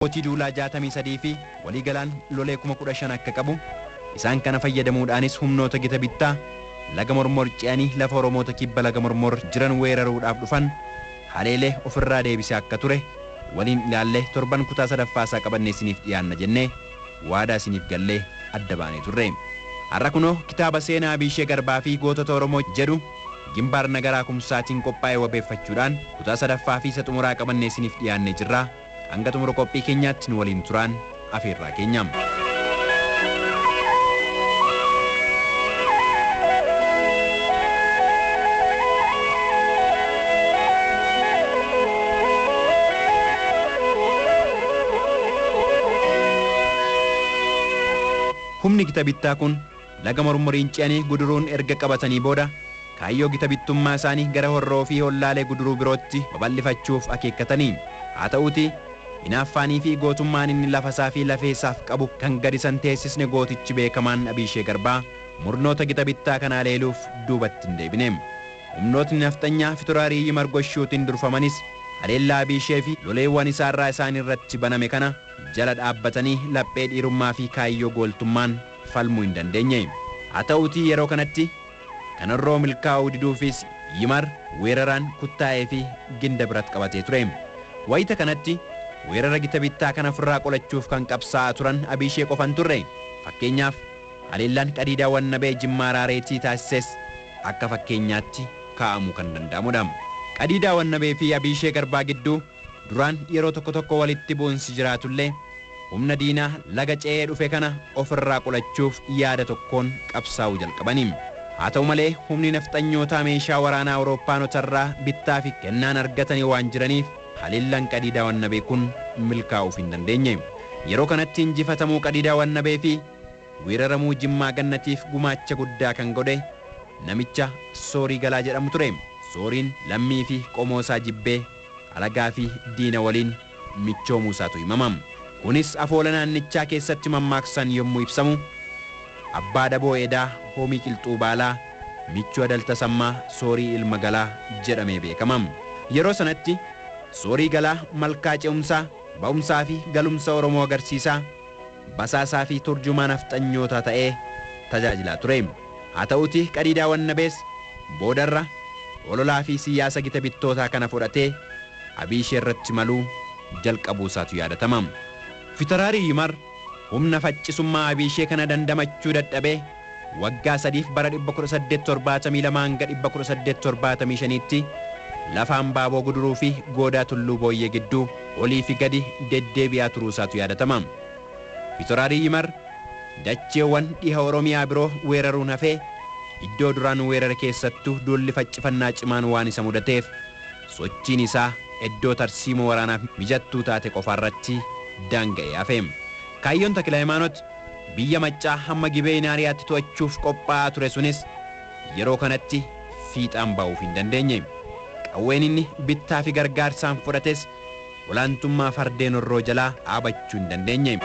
Abbootii duulaa 63 fi waliigalaan lolee 15,000 akka qabu isaan kana fayyadamuudhaanis humnoota gita bittaa laga Mormor ce'anii lafa Oromoota kibba laga Mormor jiran weeraruudhaaf dhufan haleelee ofirraa deebisee akka ture waliin ilaallee torban kutaa sadaffaa isaa qabannee isiniif dhiyaanna jennee waadaa isiniif gallee adda baanee turre. Har'a kunoo kitaaba seenaa Abiishee Garbaa fi gootota Oromoo jedhu Gimbaar Nagaraa Kumsaatiin qophaa'e wabeeffachuudhaan kutaa sadaffaa fi isa xumuraa qabannee isiniif dhiyaannee jirra. Hanga xumura qophii keenyaatti nu waliin turaan afeerraa keenya. Humni gita bittaa kun laga Mormoriin ce'anii Guduruun erga qabatanii booda kaayyoo gita bittummaa isaanii gara Horroo fi hollaalee Guduruu birootti babal'ifachuuf akeekkatanii. Haa ta'uutii hinaaffaanii fi gootummaan inni lafasaa fi lafeessaaf qabu kan gadi san teessisne gootichi beekamaan Abiishee Garbaa murnoota gita bittaa kanaa leeluuf duubatti hin deebine. Humnootni nafxanyaa Fitoraarii Yimar Goshuutiin durfamanis haleellaa Abiishee fi loleewwan isaarraa isaan irratti baname kana jala dhaabbatanii laphee dhiirummaa fi kaayyoo gooltummaan falmuu hin dandeenye. Haa ta'uutii yeroo kanatti kan Horroo milkaa'uu diduufis Yimar weeraraan Kuttaa'ee fi Ginda biratti qabatee ture. Wayita kanatti weerara gita bittaa kana ofirraa qolachuuf kan qabsaa'aa turan Abiishee qofan turre. Fakkeenyaaf haleellaan Qadiidaa Wannabee Jimmaa Raareetii taasises akka fakkeenyaatti kaa'amuu kan danda'amudha. Qadiidaa Wannabee fi Abiishee Garbaa gidduu duraan yeroo tokko tokko walitti bu'insi jiraatullee humna diinaa laga ce'ee dhufe kana ofirraa qolachuuf yaada tokkoon qabsaa'uu jalqabani. Haa ta'u malee humni nafxanyootaa meeshaa waraanaa Awurooppaanotarraa bittaa fi kennaan argatanii waan jiraniif haleellaan Qadiidaa Wannabee kun milkaa'uuf hin dandeenye. Yeroo kanatti injifatamuu Qadiidaa Wannabee fi weeraramuu Jimmaa Gannatiif gumaacha guddaa kan godhe namicha Soorii Galaa jedhamu ture. Sooriin lammii fi qomoo isaa jibbee alagaa fi diina waliin michoomuu isaatu himama. Kunis afoola naannichaa keessatti mammaaksan yommuu ibsamu abbaa daboo edaa hoomii qilxuu baalaa michuu adalta sammaa Soorii ilma Galaa jedhamee beekama. Yeroo sanatti Soorii Galaa malkaa ce'umsaa ba'umsaa fi galumsa Oromoo agarsiisaa basaasaa fi turjumaa nafxanyootaa ta'ee tajaajilaa ture. Haa ta'uutii Qadiidaa Wannabees boodarra ololaa fi siyaasa gita bittootaa kana fudhatee Abiishee irratti maluu jalqabuu isaatu yaadatama. Fitaraarii Yimar humna faccisummaa Abiishee kana dandamachuu dadhabee waggaa sadiif bara 1872 hanga 1875tti lafa Ambaaboo Guduruu fi Goodaa Tulluu Booyyee gidduu olii fi gadi deddeebi'aa turuu isaatu yaadatama. Fitaraarii Yimar dacheewwan dhiha Oromiyaa biroo weeraruun hafee iddoo duraan weerara keessattuu duulli faccifannaa cimaan waan isa mudateef sochiin isaa iddoo tarsiimoo waraanaaf mijattuu taate qofaarratti daanga'ee hafe. Kaayyoon Takilaayimaanot biyya Maccaa hamma Gibee Inaariyaatti to'achuuf qophaa'aa ture sunis yeroo kanatti fiixaan ba'uuf hin dandeenye. Qawween inni bittaa fi gargaarsaan fudhates olaantummaa fardeen Horroo jalaa dhaabachuu hin dandeenye.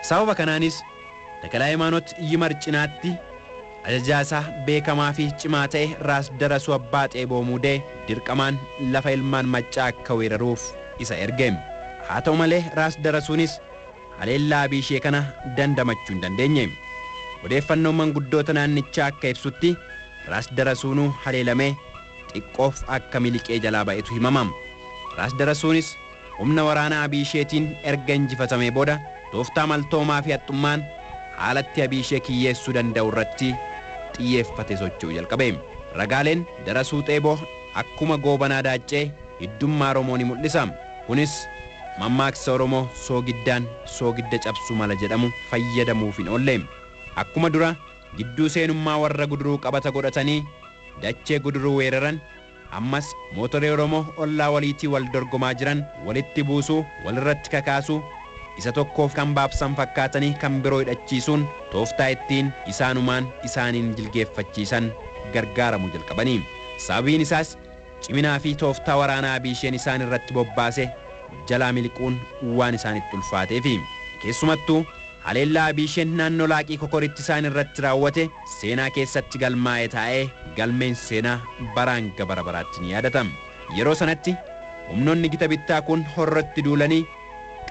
Sababa kanaanis Takilaayimaanot Yimar cinaatti ajajaa isaa beekamaa fi cimaa ta'e Raas Darasuu Abbaa Xeeboo muudee dirqamaan lafa ilmaan Maccaa akka weeraruuf isa erge. Haa ta'u malee Raas Darasuunis haleellaa Abiishee kana dandamachuu hin dandeenye. Odeeffannoon manguddoota naannichaa akka ibsutti Raas Darasuunuu haleelamee xiqqoof akka miliqee jalaa ba'etu himama. Raas Darasuunis humna waraanaa Abiisheetiin erga injifatamee booda tooftaa maltoomaa fi haxxummaan haalatti Abiishee kiyyeessuu danda'u irratti xiyyeeffate socho'uu jalqabe. Ragaaleen Darasuu Xeeboo akkuma Goobanaa Daaccee hiddummaa Oromoo ni mul'isa. Kunis mammaaksa Oromoo soogiddaan soogidda cabsuu mala jedhamu fayyadamuuf hin oolle. Akkuma dura gidduu seenummaa warra Guduruu qabata godhatanii dachee Guduruu weeraran ammas mootoree Oromoo ollaa waliitii wal dorgomaa jiran walitti buusuu, walirratti kakaasuu, isa tokkoof kan baabsan fakkaatanii kan biroo hidhachiisuun tooftaa ittiin isaanumaan isaaniin jilgeeffachiisan gargaaramuu jalqabanii. Sababiin isaas ciminaa fi tooftaa waraanaa Abiisheen isaan irratti bobbaase jalaa miliquun waan isaanitti ulfaateefi. Keessumattuu haleellaa Abiisheen naannoo Laaqii Kokoritti isaan irratti raawwate seenaa keessatti galmaa'ee taa'ee galmeen seenaa baraan bara baraatti ni yaadatama. Yeroo sanatti humnoonni gita bittaa kun Horrotti duulanii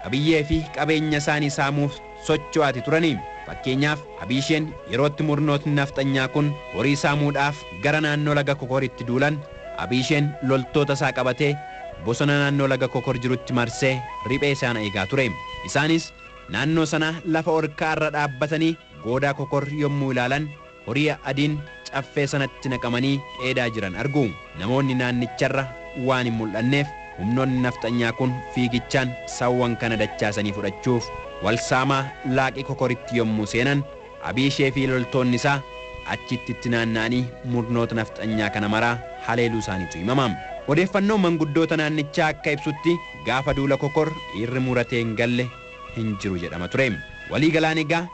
qabiyyee fi qabeenya isaanii saamuuf socho'aati turanii. Fakkeenyaaf Abiisheen yerootti murnootni nafxanyaa kun horii saamuudhaaf gara naannoo laga Kokoritti duulan, Abiisheen loltoota isaa qabatee bosona naannoo laga Kokor jirutti marsee riphee isaan eegaa ture. Isaanis naannoo sana lafa olka'aa irra dhaabbatanii goodaa Kokor yommuu ilaalan horii adiin caffee sanatti naqamanii dheedaa jiran argu. Namoonni naannicharra waan hin mul'anneef humnoonni nafxanyaa kun fiigichaan saawwan kana dachaasanii fudhachuuf wal saamaa Laaqii Kokoritti yommuu seenan, Abiishee fi loltoonni isaa achitti itti naanna'anii murnoota nafxanyaa kana maraa haleeluu isaaniitu himama. Odeeffannoon manguddoota naannichaa akka ibsutti gaafa duula Kokor dhiirri muratee hin galle hin jiru jedhama ture. Walii galaan egaa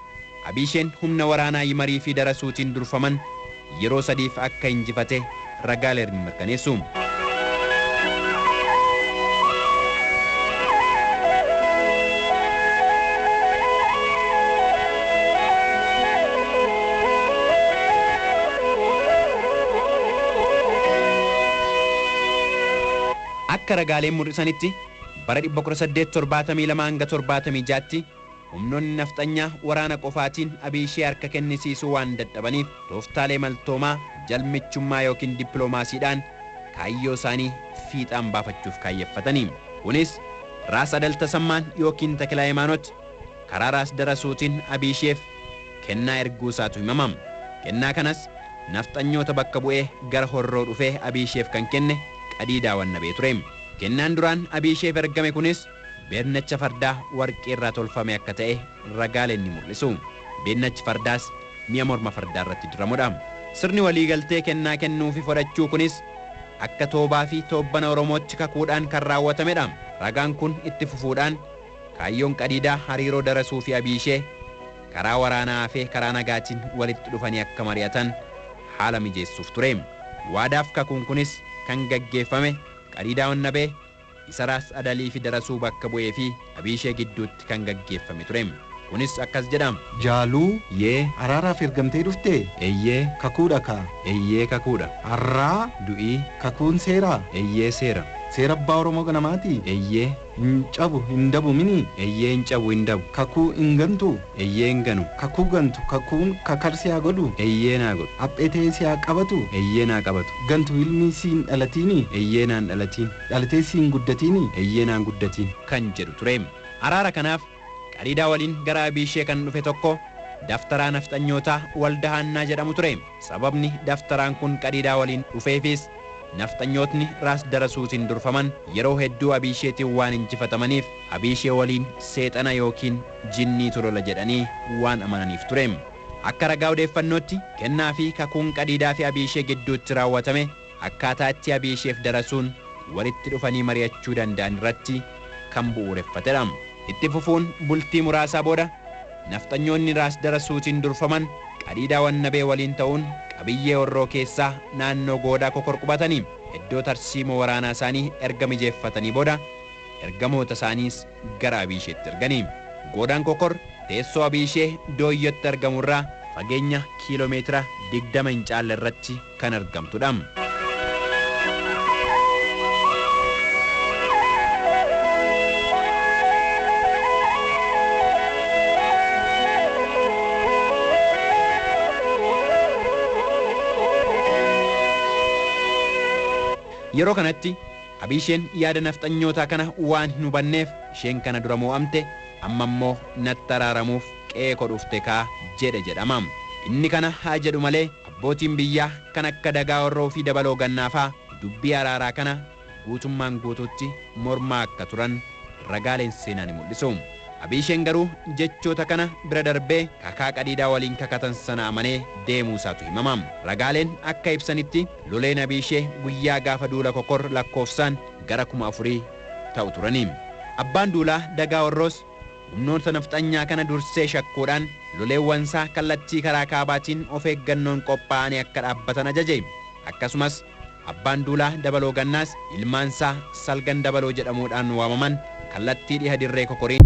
Abiisheen humna waraanaa Yimarii fi Darasuutiin durfaman yeroo sadiif akka injifate ragaaleen mirkaneessu. Akka ragaaleen mul'isanitti bara 1872 hanga 76tti humnoonni nafxanyaa waraana qofaatiin Abiishee harka kennisiisuu waan dadhabaniif tooftaalee maltoomaa jalmichummaa yookiin dippiloomaasiidhaan kaayyoo isaanii fiixaan baafachuuf kaayyeffatanii. Kunis Raas Adal Tasammaan yookiin Takila Hayimaanot karaa Raas Darasuutiin Abiisheef kennaa erguu isaatu himama. Kennaa kanas nafxanyoota bakka bu'ee gara Horroo dhufee Abiisheef kan kenne Qadiidaa Wannabee ture. Kennaan duraan Abiisheef ergame kunis beennacha fardaa warqee irraa tolfame akka ta'e ragaaleen ni mul'isu. Beennachi fardaas mi'a morma fardaa irratti diramudha. Sirni waliigaltee kennaa kennuu fi fudhachuu kunis akka toobaa fi toobbana Oromootti kakuudhaan kan raawwatamedha. Ragaan kun itti fufuudhaan kaayyoon Qadiidaa hariiroo Darasuu fi Abiishee karaa waraanaa fi karaa nagaatiin walitti dhufanii akka mari'atan haala mijeessuuf ture. Waadaaf kakuun kunis kan gaggeeffame Qadiidaa Wannabee isa Raas Adalii fi Darasuu bakka bu'ee fi Abiishee gidduutti kan gaggeeffame ture. Kunis akkas jedhama. Jaaluu. Yee. Araaraaf ergamtee dhuftee? Eeyyee. Kakuudha kaa? Eeyyee kakuudha. Arraa. Du'ii. Kakuun seeraa? Eeyyee seera. Seera abbaa Oromoo ganamaati? Eeyyee. Hin cabu hin dabu mini? Eeyyee hin cabu hin dabu. Kakuu hin gantu? Eeyyee hin ganu. Kakuu gantu kakuun kakar si haa godhu? Eeyyee naa godhu. Apheetee si haa qabatu? Eeyyee naa qabatu. Gantu ilmi siin dhalatiini? Eeyyee naan dhalatiin. Dhalatee siin guddatiini? Eeyyee naan guddatiin. Kan jedhu ture. Araara kanaaf Qadiidaa waliin gara Abiishee kan dhufe tokko daftaraa nafxanyootaa Walda Haannaa jedhamu ture. Sababni daftaraan kun Qadiidaa waliin dhufeefis nafxanyootni Raas Darasuutiin durfaman yeroo hedduu Abiisheetiin waan injifatamaniif Abiishee waliin seexana yookiin jinniitu lola jedhanii waan amananiif ture. Akka ragaa odeeffannootti kennaa fi kakuun Qadiidaa fi Abiishee gidduutti raawwatame akkaataa itti Abiisheef Darasuun walitti dhufanii mari'achuu danda'an irratti kan bu'uureffatedha. Itti fufuun bultii muraasaa booda nafxanyoonni Raas Darasuutiin durfaman Qadiidaa Wannabee waliin ta'uun qabiyyee Horroo keessaa naannoo goodaa Kokor qubatanii iddoo tarsiimoo waraanaa isaanii erga mijeeffatanii booda ergamoota isaaniis gara Abiisheetti erganii. Goodaan Kokor teessoo Abiishee Dooyyotti argamurraa fageenya kiiloomeetira 20 hin caalle irratti kan argamtudha. Yeroo kanatti Abiisheen yaada nafxanyootaa kana waan hin hubanneef isheen kana dura mo'amte amma immoo natti araaramuuf qe'ee koo dhufte kaa jedhe jedhama. Inni kana haa jedhu malee abbootiin biyyaa kan akka Dagaa Horroo fi Dabaloo Gannaafaa dubbii araaraa kana guutummaan guutuutti mormaa akka turan ragaaleen seenaa ni mul'isu. Abiisheen garuu jechoota kana bira darbee kakaa Qadiidaa waliin kakatan sana amanee deemuu isaatu himama. Ragaaleen akka ibsanitti loleen Abiishee guyyaa gaafa duula Kokor lakkoofsaan gara 4000 ta'u turani. Abbaan duulaa Dagaa Horroos humnoota nafxanyaa kana dursee shakkuudhaan loleewwansaa kallattii karaa kaabaatiin of eeggannoon qophaa'anii akka dhaabbatan ajaje. Akkasumas abbaan duulaa Dabaloo Gannaas ilmaansaa Salgan Dabaloo jedhamuudhaan waamaman Kallattii dhiha dirree kokoriin.